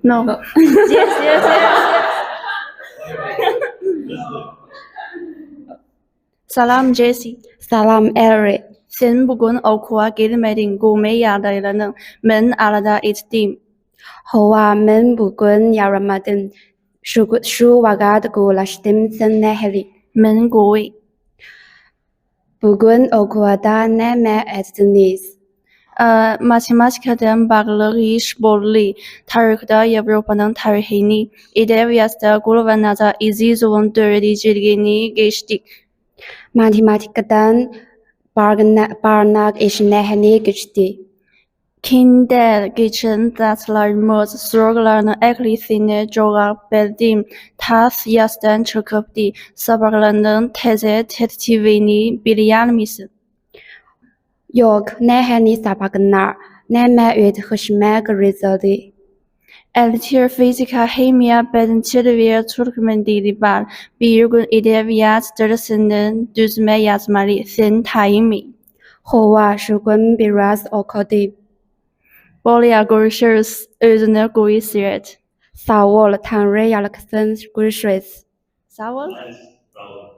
No. Yes, yes, yes. Salam Jesse. Salam Elri. Sen bu gün okuwa gelmediň, gowmy ýagdaýlaryň? Men alada etdim. Hawa, men bu gün ýaramadym. Şu şu wagat gowulaşdym, sen nähili? Men gowy. Bu gün okuwda näme etdiňiz? Matematikadan barlag iş boldy, taryhda Ýewropanyň taryhyny, edebiýatda Gurbannazar Ezizowyň döredijiligini geçdik. Matematikadan barlag işi nähili geçdi? Kyn däl, geçen zatlarymyz soraglaryň ählisine jogap berdim, tas ýatdan çykypdy. Sapaklaryň täze tertibini bilýärmisiň? Ýok, nähili sapaklar, näme üýtgeşme girizildi? Ertir fizika, himiýa, bedenterbiýe, türkmen dili bar. Birigün edebiýat dersinden düzme ýazmaly. Sen taýynmy? Hawa, şu gün biraz okadym. Bolýa, görüşeris. Özüne gowy seret. Sag bol, Taňry ýalkasyn, görüşeris. Sag bol. Nice. Bravo.